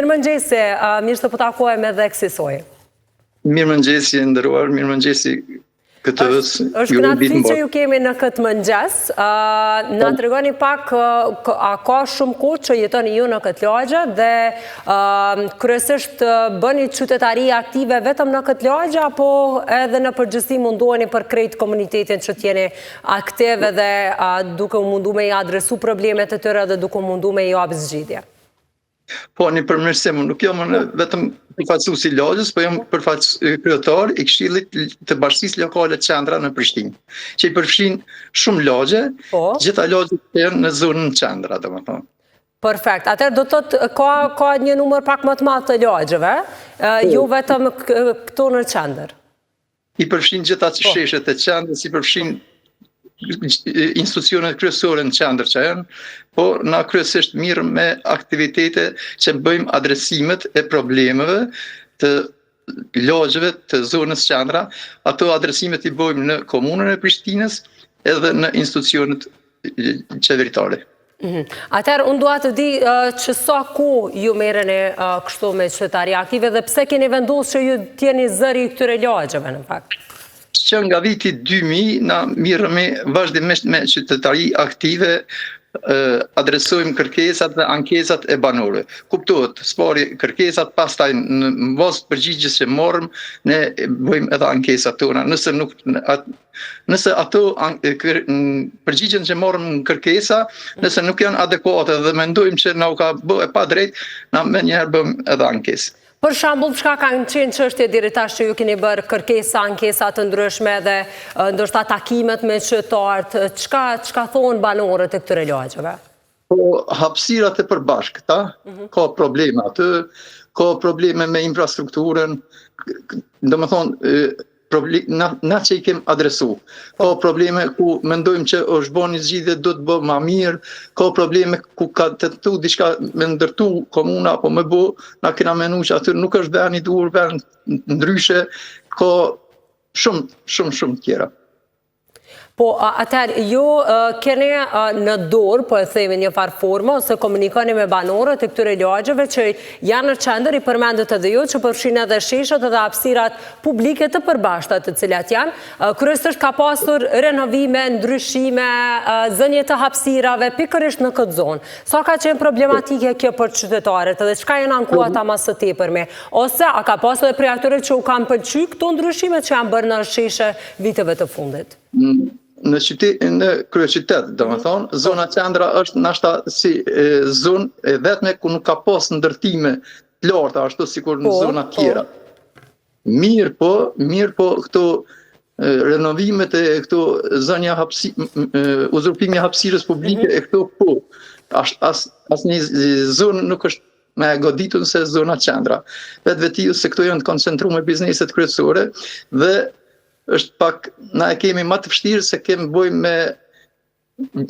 Mirëmëngjesi, mirë se po takohemi edhe kësisoj. Mirëmëngjesi, e nderuar, mirëmëngjesi KTV-së. Është kënaqësi që ju kemi në këtë mëngjes. Na tregoni pak, a ka shumë kohë që jetoni ju në këtë lagje dhe kryesisht bëni qytetari aktive vetëm në këtë lagje, apo edhe në përgjithësi mundoheni për krejt komunitetin që t'jeni aktiv edhe duke u mundu me i adresu problemet e tyre dhe duke u mundu me i jap zgjidhje? Po, një përmirësim, nuk jam unë vetëm përfaqësues i lagjes, po jam përfaqësues kryetar i Këshillit të Bashkësisë Lokale Qendra në Prishtinë, që i përfshin shumë lagje, po. gjitha lagjet që janë në zonën Qendra, domethënë. Perfekt. Atëherë do të thotë ka ka një numër pak më të madh të lagjeve, po. jo vetëm këto në qendër. I përfshin gjitha po. sheshet e qendrës, i përfshin institucionet kryesore në qendër që janë, po na kryesisht mirrem me aktivitete që bëjmë adresimet e problemeve të lagjeve të zonës qendra, ato adresimet i bëjmë në komunën e Prishtinës edhe në institucionet qeveritare. Mhm. Atëherë, unë dua të di që sa kohë ju merreni kështu me qytetari aktive dhe pse keni vendosë që ju t'jeni zëri i këtyre lagjeve në fakt? Që nga viti 2000 na mirremi vazhdimisht me qytetari aktive, adresojmë kërkesat dhe ankesat e banorëve. Kuptohet, s'pari kërkesat, pastaj në bazë të përgjigjes që marrim, ne bëjmë edhe ankesat tona. Nëse nuk Nëse ato përgjigjen që marrim në kërkesa, nëse nuk janë adekuate dhe mendojmë që na u ka bë e padrejt, na menjëherë bëjmë edhe ankesë. Për shembull, çka kanë qenë çështje deri tash që ju keni bërë kërkesa, ankesa të ndryshme dhe ndoshta takimet me qytetarët, çka çka thonë banorët e këtyre lagjeve? Po hapësirat e përbashkëta, mhm. ka probleme aty, ka probleme me infrastrukturën, domethonë, na, na që i kem adresu. Ka po. probleme ku mendojmë që është bo një zgjidhje, do të bëhet ma mirë, ka probleme ku ka tentu diçka me ndërtu komuna apo me bo, na kena menu që aty nuk është veni i duhur, vend ndryshe, ka shumë, shumë, shumë tjera. Po, atëherë, ju keni në dorë, po e themi një farë forme, ose komunikoni me banorët e këtyre lagjeve që janë në qendër, i përmendët edhe ju, që përfshin edhe sheshet edhe hapësirat publike të përbashkëta të cilat janë. Kryesisht ka pasur renovime, ndryshime, zënie të hapësirave, pikërisht në këtë zonë. Sa ka qenë problematike kjo për qytetarët edhe çka janë anku ata ma së tepërmi? Ose, a ka pasur edhe prej atyre që u kanë pëlqy këto ndryshime që janë bërë në sheshe viteve të fundit? Në qytet, në kryeqytet, domethonë, mhm. zona qendra është nashta si zonë e vetme ku nuk ka pas ndërtime të larta ashtu sikur në po, zona po. tjera. Mirëpo, mirëpo këto renovimet e këto zënia hapsi, uzurpimi i hapësirës publike mm -hmm. e këto po, as, as, asnjë zonë nuk është ma e goditun se zona qendra. Vetvetiu se këto janë të koncentrume bizneset kryesore dhe është pak, na e kemi ma të vështirë se kemi bojmë me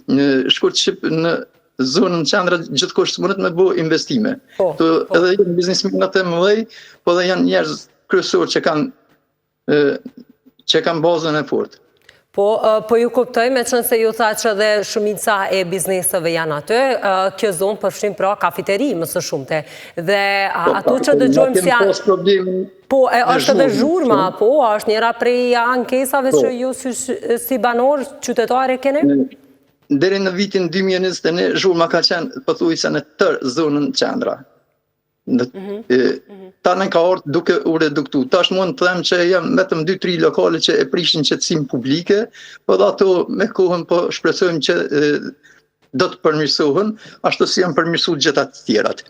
në shkurt shqip në zonën qendra gjithkush s'mundet me bo investime. Po, po. Edhe janë biznesmenat e mëdhej, po edhe janë njerëz kryesorë që kanë që kanë bazën e fortë. Po, po ju kuptoj, meqenëse ju thatë që dhe shumica e bizneseve janë aty, kjo zonë përfshin pra kafiteri më së shumti. Dhe po, ato që dëgjojmë si janë... Po, e është edhe zhurma, po, është njëra prej ankesave po. që ju si, si banorë qytetarë keni? Deri në vitin 2021, zhurma ka qenë pothuajse në tërë zonën qendra. Në, mm -hmm. Tani ka ardhë duke u reduktu. Tash mund të them që janë vetëm 2-3 lokale që e prishin qetësinë publike, po dhe ato me kohën po shpresojmë që e, do të përmirësohen, ashtu si janë përmirësu gjitha të tjerat.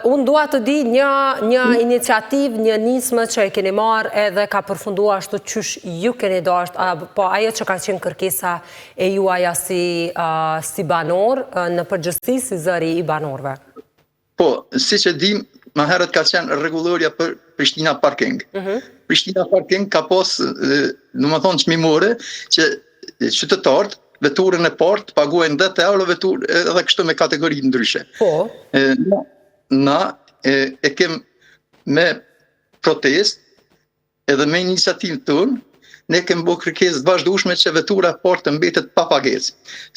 Unë dua të di një, një iniciativë, një nismë që e keni marrë edhe ka përfundu ashtu qysh ju keni dasht, po ajo që ka qenë kërkesa e juaja si, si banor, në përgjithësi si zëri i banorëve. Po, siç e dim, më herët ka qenë rregullorja për Prishtina Parking. Mm -hmm. Prishtina Parking ka pas, domethonë, çmimore, që qytetarët veturën e parë të paguajnë 10 euro veturë edhe kështu me kategori ndryshe. Po. E, na, na e, e kem me protestë edhe me iniciativë tonë, Ne kemi bo kërkesë të vazhdueshme që vetura e parë të mbetet pa pagesë.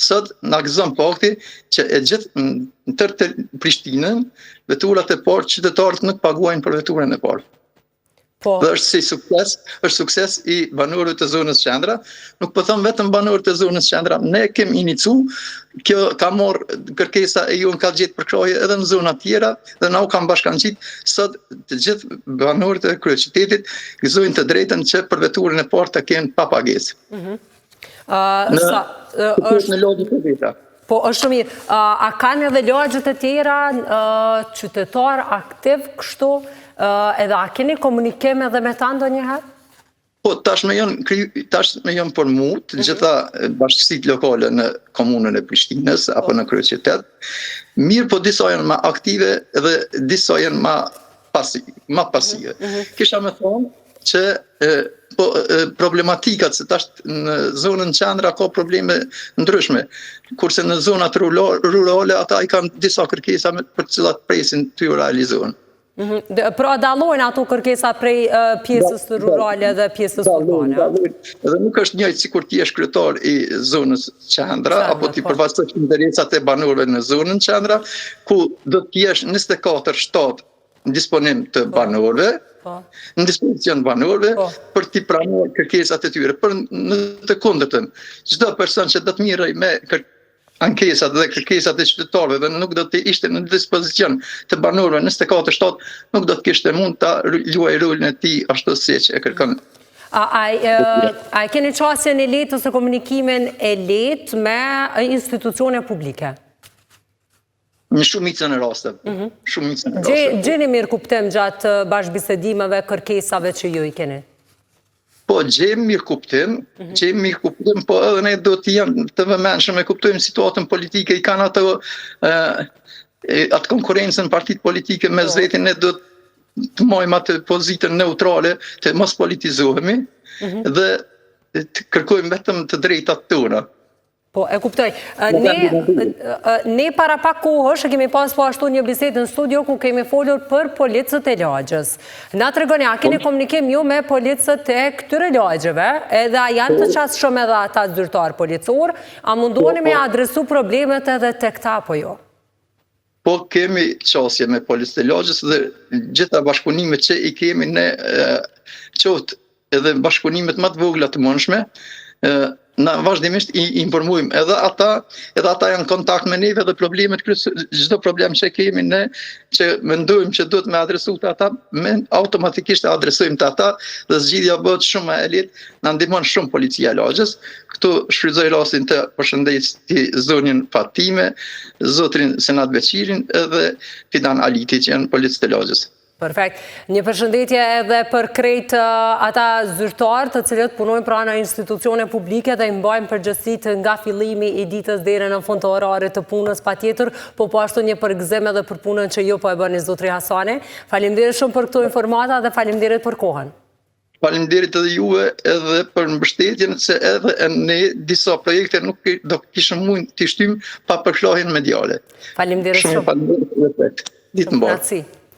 Sot na gëzon fakti që e gjithë në tërë Prishtinën, veturat e parë qytetarët nuk paguajnë për veturën e parë. Po. Dhe është si sukses, është sukses i banorëve të zonës qendra. Nuk po them vetëm banorët e zonës qendra, ne kemi inicu, kjo ka marrë kërkesa e jonë ka gjetë përkrahje edhe në zona tjera dhe na u kanë bashkangjit sot të gjithë banorët e kryeqytetit gëzojnë të drejtën që për veturën e parë të kenë pa pagesë. Mm -hmm. uh, sa, është në lagjet e veta. Po, është shumë mirë. A kanë edhe lagjet e tjera qytetarë aktiv kështu, edhe a keni komunikim edhe me ta ndonjëherë? Po, tashmë janë, tashmë janë formu të mhm. gjitha bashkësitë lokale në komunën e Prishtinës, apo po. në kryeqytet. Mirëpo disa janë ma aktive dhe disa janë ma, pasi, ma pasive. Mm -hmm. Kisha me thonë që e, po, e, problematikat se tash në zonën qendra ka probleme ndryshme, kurse në zonat rurale ata i kanë disa kërkesa me, për të cilat presin t'ju realizohen. Mhm. Pra dallojnë ato kërkesa prej pjesës rurale dhe pjesës urbane. Dallojnë. Dhe nuk është njëjtë sikur ti jesh kryetar i zonës qendra apo ti po. përfaqësosh interesat e banorëve në zonën qendra, ku do të jesh 24/7 në disponim të po. banorëve, po. në dispozicion të banorëve po. për t'i pranuar kërkesat e tyre. Por në të kundërtën, çdo person që do të merrej me ankesat dhe kërkesat e qytetarëve dhe nuk do të ishte në dispozicion të banorëve 24/7, nuk do të kishte mund ta luajë rolin e tij ashtu siç e kërkon. A, a, a e keni qasjen e lehtë ose komunikimin e lehtë me institucione publike? Në shumicën e rasteve. Mhm. Shumicën e rasteve. Gjeni mirëkuptim gjatë bashkëbisedimeve, kërkesave që ju i keni? Po, gjejmë mirëkuptim, mhm. gjejmë mirëkuptim, po edhe ne do të jemi të vëmendshëm e kuptojmë situatën politike, i kanë ato, atë konkurrencën partitë politike mes po. veti, ne do të majmë atë pozitën neutrale, të mos politizohemi, mhm. dhe të kërkojmë vetëm të drejtat tona. Po, e kuptoj. Ne, ne para pak kohësh e kemi pas po ashtu një bisedë në studio ku kemi folur për policët e lagjes. Na tregoni, a keni po. komunikim ju me policët e këtyre lagjeve, edhe a janë të po. qasshëm edhe ata zyrtarë policorë, a mundoheni po, me adresu problemet edhe te këta apo jo? Po kemi qasje me policët e lagjes dhe gjitha bashkëpunimet që i kemi ne qoftë edhe bashkëpunimet më të vogla të mundshme, na vazhdimisht i informojmë edhe ata, edhe ata janë në kontakt me neve dhe problemet çdo problem që kemi ne që mendojmë që duhet me adresu te ata, me automatikisht e adresojmë te ata dhe zgjidhja bëhet shumë më e lehtë, na ndihmon shumë policia e lagjes. Këtu shfrytëzoj rastin të përshëndes zonjën Fatime, zotrin Senat Beqirin edhe Fidan Aliti që janë policë të lagjes. Perfekt. Një përshëndetje edhe për krejt ata zyrtarë të cilët punojnë pra në institucione publike dhe i mbajnë përgjegjësitë nga fillimi i ditës deri në fund të orarit të punës patjetër, po po ashtu një përgëzim edhe për punën që ju po e bëni zotri Hasani. Faleminderit shumë për këto informata dhe faleminderit për kohën. Faleminderit edhe juve edhe për mbështetjen se edhe ne disa projekte nuk do kishim mund t'i shtyjmë pa përkrahjen mediale. Faleminderit shumë. Shumë faleminderit. Ditë mbarë.